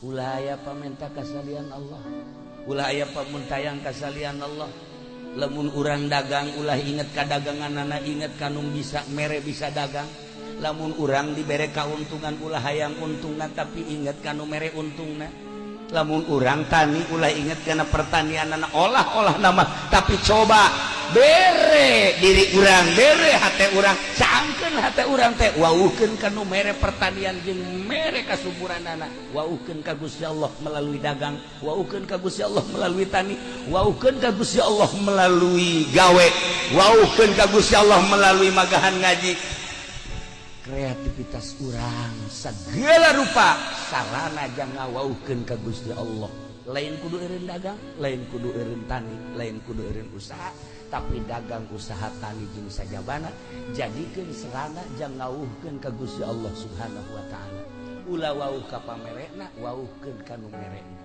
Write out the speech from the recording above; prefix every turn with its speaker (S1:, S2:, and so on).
S1: Ulah aya pamenta kasalian Allah, ulah aya pamuntayang kasalian Allah. Lamun urang dagang, ulah inget ka dagangan anak, inget ka nu bisa mere bisa dagang. Lamun urang dibere kauntungan, ulah hayang untungan, tapi inget ka nu mere untungna. Lamun urang tani, ulah inget kana pertanian anak, olah-olah nama, tapi coba bere diri urang, bere hate urang, cangkeun hate urang teh, wauhkeun ka nu mere pertanian jeung mere kasuburan anak. Wauhkeun ka Gusti Allah melalui dagang, wauhkeun ka Gusti Allah melalui tani, wauhkeun ka Gusti Allah melalui gawe, wauhkeun ka Gusti Allah melalui magahan ngaji. Kreativitas urang segala rupa sarana jangan ngawauhkeun ka Gusti Allah. Lain kudu eureun dagang, lain kudu eureun tani, lain kudu eureun usaha, tapi dagang, usaha, tani jeung sajabana jadikeun sarana jang ngawuhkeun ka Gusti Allah Subhanahu wa Taala. Ulah wauh ka pamerekna, wauhkeun ka nu merekna.